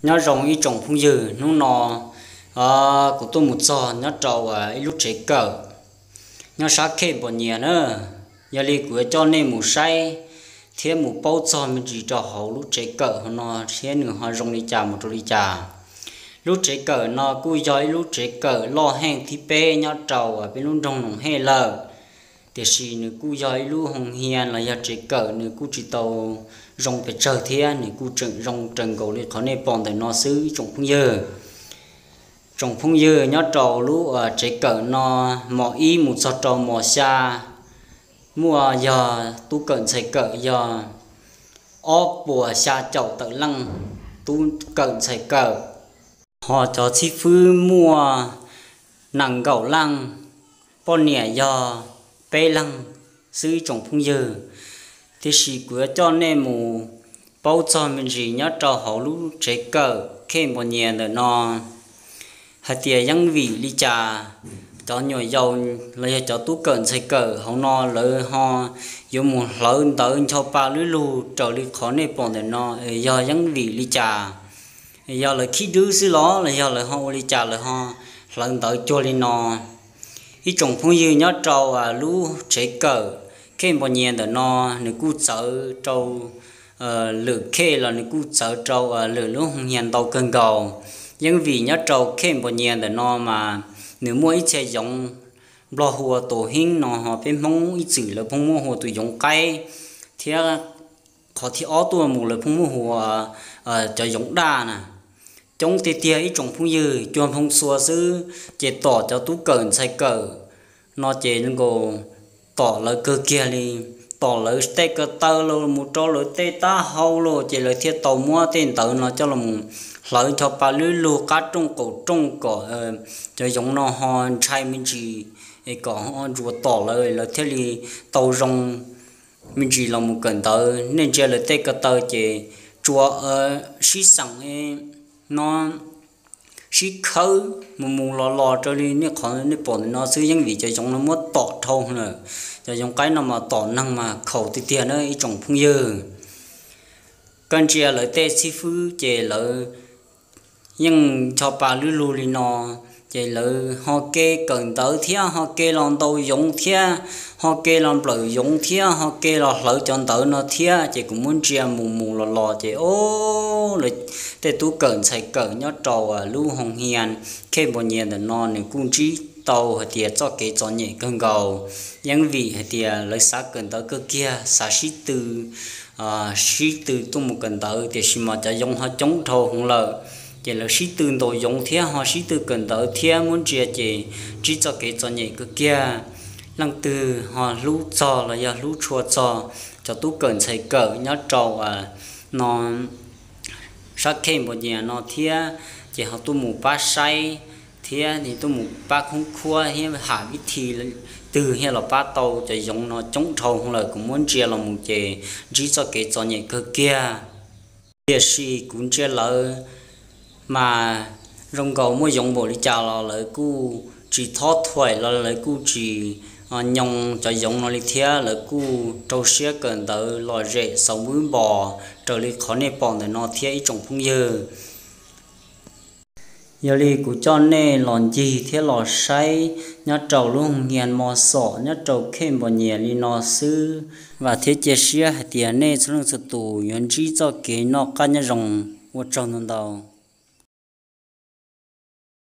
Nyob zoo ib tsoom phooj ywg, hnub no kuv tuaj mus txog nyob rau ib lub tsev kawm nyob sab Khej Npos Nyias na. Yog li kuv yuav coj nej mus saib thiab mus paub txog me ntsis rau hauv lub tsev kawm hauv no thiab nws ho zoo li cas mus rau li cas. Lub tsev kawm no kuj yog ib lub tsev kawm loj heej thib peb nyob rau peb lub nroog Noom Hej lawm. Tiam sis nws kuj yog ib lub hoo hia los yog tsev kawm, nws kuj tsis tau zoo pes tsawg thiab, nws kuj tseem zoo raws nkaus li qhov nej pom ntawm no xwb ib tsoom phooj ywg. Tsoom phooj ywg, nyob rau lub tsev kawm no, mos ib mus txog rau mos xya, muaj yog tub kawm ntxhais kawm yog ob puas xya caum tawm leej tub kawm ntxhais kawm, ho cov xib fwb muaj nees nkaum leej, poj niam yog peb leeg xwb ib tsoom phooj ywg. Tiam sis kuv yuav coj nej mus paub txog me ntsis nyob rau hauv lub tsev kawm Khej Npos Nyias ntawm no hais tias yeeb vim li cas cov nyuam yaus los yog cov tub kawm ntxhais kawm hauv no lawv ho yuav mus hlawv ntawv ncho pa lub lug raws li qhov nej pom ntawm no, yog yeeb vim li cas? Yog lawv khib dwb xwb los los yog lawv ho ua li cas lawv ho hlawv ntawv cuag li no? Ib tsoom phooj ywg, nyob rau lub tsev kawm Khej Npos Nyias ntawm no, nws kuj txawv rau lwm khej los nws kuj txawv rau lwm lub hoo hia ntau kawg nkaus. Yeeb vim nyob rau Khej Npos Nyias ntawm no mas nws muaj ib txhia yoov, Nplog hu ua tus heeb no, ho peb Hmoob ib txwm lawv pheej muab hu ua tus yoov qaib, thiab qhov thib ob tuaj mus lawv pheej muab hu ua cov yoov daj na. Coob tiag tiag ib tsoom phooj ywg, cuag nphoo txhua xwb ces tom cov tub kawm ntxhais kawm no ces nkaus tom lawv kawg kiag li, tom lawv tej ko taw los mus rau lawv tej taub hau los ces lawv thiaj tau muab tej ntawv no coj los mus hlawv ncho pa lub lug qab rooj qaum rooj kom cov yoov no ho ntshai me ntsis, kom ho ntsuas tom lawv, lawv thiaj li tau zoo me ntsis los mus kawm ntawv. Nej ntsia lawv tej ko taw ces tsuas sib xeem no, sib khawb mus mus los los raws li nej qhov nej pom ntawm no xwb, yeeb vim cov yoov no muab tom dhau lawm. Cov yoov qaib no mas tom neeg mas khaus tiag tiag na ib tsoom phooj ywg. Koj ntsia lawv tej xib fwb ces lawv yeej ncho pa lub lug li no, ces lawv ho ke kawm ntawv thiab ho ke los ntau yoov thiab, ho ke los nplawm yoov thiab ho ke los hlawv cov ntawv no thiab, ces kuv muab ntsia mus mus los los ces o, lawv tej tub kawm ntxhais kawm nyob rau lub hoo hia Khej Npos Nyias ntawm no nws kuj ntsib tau hais tias txoj kev txom nyem kawg nkaus. Yeeb vim hais tias lawv xav kawm ntawv kawg kiag, xav sib tw sib tw tuaj mus kawm ntawv, tiam sis mas cov yoov ho coob dhau hwv lawm, ces lawv sib tw ntaus yoov thiab ho sib tw kawm ntawv thiab muab ntsia ces ntsib txoj kev txom nyem kawg kiag. Leej twg ho hlub txog los yog hlub tshua txog cov tub kawm ntxhais kawm nyob rau no sab Khej Npos Nyias no thiab, ces ho tuaj mus pab saib thiab tuaj mus pab khoob khuab thiab ham vib thi twg thiaj los pab tau. Cov yoov no coob dhau hwv lawm, kuv muab ntsia los mus ces ntsib txoj kev txom nyem kawg kiag. Tiam sis kuv ntsia lawv mas zoo nkaus muaj yoov npaum li cas los lawv kuj tsis thob thuam los lawv kuj tsis nyoo cov yoov no li thiab, lawv kuj rau siab kawm ntawv lom zem xaus npwb npos raws li qhov nej pom ntawm no thiab ib tsoom phooj ywg. Yog li kuv coj nej los ncig thiab los saib nyob rau lub hoo hia Mos Xom nyob rau Khej Npos Nyias li no xwb, vam thiab cia siab hais tias nej txhua leej txhua tus yuav ntsib txoj kev noj qab nyob zoo. Ua tsaug ntau ntau.